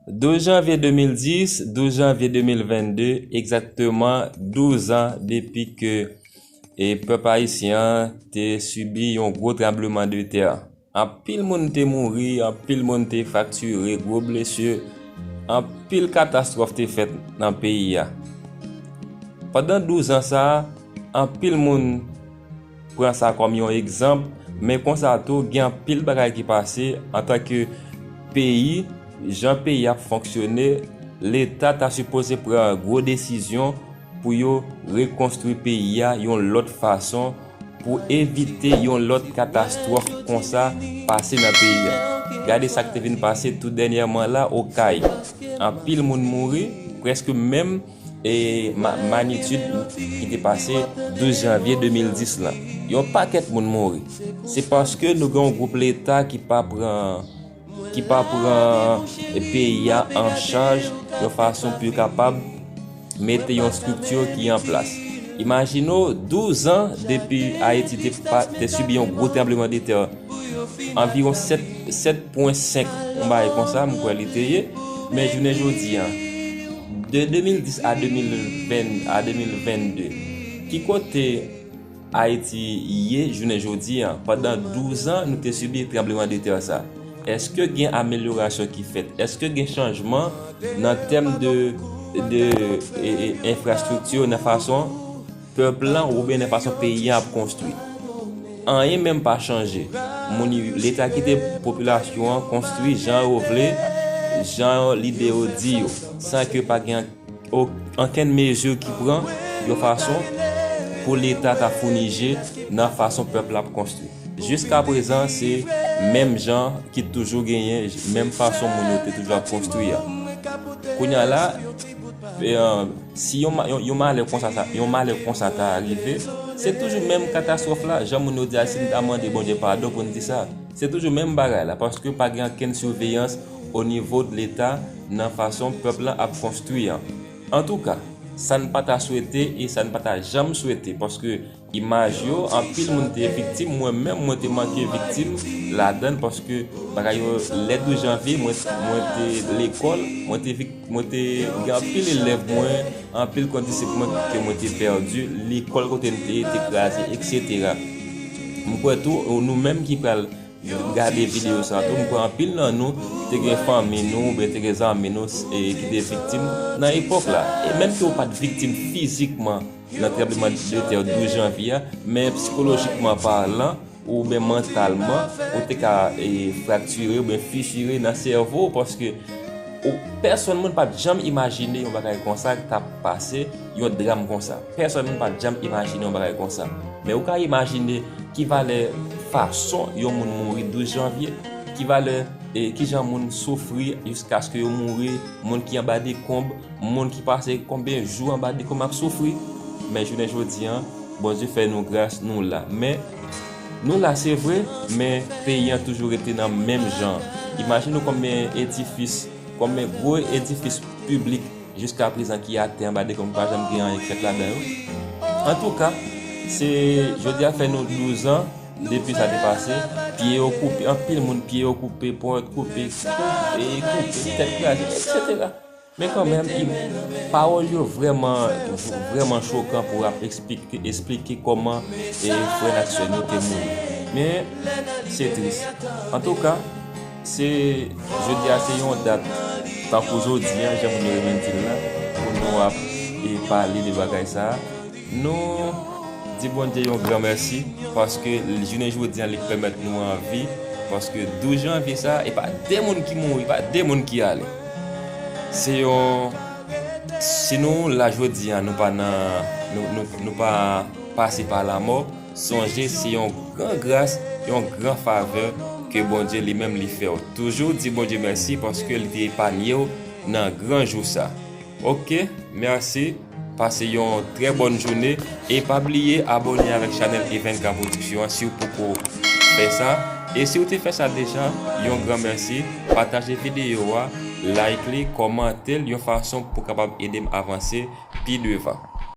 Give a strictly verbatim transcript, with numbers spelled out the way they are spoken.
Douz janvye de mil dis, douz janvye de mil vennde, egzakteman douz an depi ke, e, pèp ayisyen an te sibi yon gwo tranblemanntè. Anpil moun te mouri, anpil moun te fraktire, gwo blesi, anpil katastwòf te fèt nan peyi a. Pandan douz an sa a, anpil moun pran sa kòm yon egzanp, men konsa tou, gen anpil bagay ki pase antanke peyi, jan peyi ap fonksyone, Leta ta sipoze pran gwo desizyon pou yo rekonstwi peyi a yon lòt fason, pou evite yon lòt katastwòf konsa pase nan peyi a. Gade sa k te vin pase tou dènyèman la, Okay. Anpil moun mouri, prèske menm e ma-, manyitid ki te pase douz janvye de mil dis lan. Yon pakèt moun mouri. Se paske nou gen yon gwoup Leta ki pa pran, ki pa pran peyi a an chaj yon fason pou yo kapab mete yon estrikti ki an plas. Imajine w, douz an depi Ayiti te pa, te sibi yon gwo tranblemanntè, anviwon sèt, sèt pwen senk, yon bagay konsa, m kwè li te ye. Men jounen jodi a, de de mil dis a de mil ven, a de mil vennde, ki kote Ayiti ye jounen jodi a? Pandan douz an, nou te sibi tranblemanntè sa. Èske gen amelyorasyon ki fèt? Èske gen chanjman nan tèm de, de, e, e, enfrastrikti, nan fason pèp lan oubyen nan fason peyi an ap konstwi? Anyen menm pa chanje. Moun, Leta kite popilasyon an konstwi jan yo vle, jan lide yo di yo, san ke pa gen o-, ankenn mezi ki pran yon fason pou Leta ta founi je nan fason pèp la ap konstwi. Jiska prezan, se menm jan ki toujou genyen, menm fason moun yo te toujou ap konstwi a. Kounye a la, e, si yon ma-, yon, yon malè konsa, sa, yon malè konsa ta rive, se toujou menm katastwòf la. Jan moun yo di a, si n ta mande Bondye padon pou n di sa, se toujou menm bagay la, paske pa gen ankenn siveyans o nivo de Leta nan fason pèp la ap konstwi an. Antouka, sa n pa ta swete e sa n pa ta janm swete, paske imaj yo, anpil moun te viktim, mwen menm, mwen te manke viktim ladan l, paske bagay yo, lè douz janvye, mwen, mwen te lekòl, mwen te vik-, mwen te gen anpil elèv mwen, anpil kondisip mwen ke mwen te pèdi, lekòl kote m te ye te kraze, etsetera. M kwè tou, nou menm ki pral gade videyo sa tou, m kwè anpil nan nou te gen fanmi nou oubyen te gen zanmi nou, e, ki te viktim nan epòk la. E menm ke w pa t viktim fizikman nan tranblemanntè douz janvye a, men sikolojikman palan, oubyen mantalman, ou te ka, e, fraktire oubyen fisire nan sèvo w, paske ou, pèsonn moun pa t janm imajine yon bagay konsa t ap pase, yon dram konsa. Pèsonn moun pa t janm imajine yon bagay konsa. Men ou ka imajine ki valè fason yon moun mouri douz janvye, ki valè, e, kijan moun soufri jiskaske yo mouri, moun ki anba dekonb, moun ki pase konbyen jou anba dekonb ap soufri. Men jounen jodi a, Bondye fè nou gras, nou la. Men, nou la, se vre, men peyi an toujou rete nan menm jan. Imajine w konbyen edifis, konbyen gwo edifis piblik jiska prezan ki atè anba dekonb, pa janm gen anyen ki fèt ladan yo. Antouka, se jodi a fè nou douz an depi sa te pase, pye yo koupe, anpil moun pye yo koupe, ponyèt koupe, koupe, koupe, tèt kraze, etsetera. Men kanmenm, i-, pawòl yo vrèman, vrèman chokan pou ap eksplike, eksplike kòman, e, frè n ak sè n yo te mouri. Men, se tris. Antouka, se, jodi a se yon dat, tankou jodi a, jan moun yo renmen di l la, pou nou ap, e, pale de bagay sa a. Nou di Bondye yon gran mèsi, paske jounen jodi a, li pèmèt nou an vi, paske douz janvye sa, e pa de moun ki mouri, pa de moun ki ale. Se yon, si nou la jodi a, nou pa nan, nou, nou, nou pa pase pa lamò, sonje se yon gran gras, yon gran favè ke Bondye li menm li fè w. Toujou di Bondye mèsi paske li te epanye w nan gran jou sa. Oke, mèsi. Pase yon trè bòn jounen. E pa bliye abòne avèk chanèl E Vennka Production an si w poko fè sa. E si w te fè sa deja, yon gran mèsi. Pataje videyo a, like li, kòmante l yon fason pou kapab ede m avanse pi devan.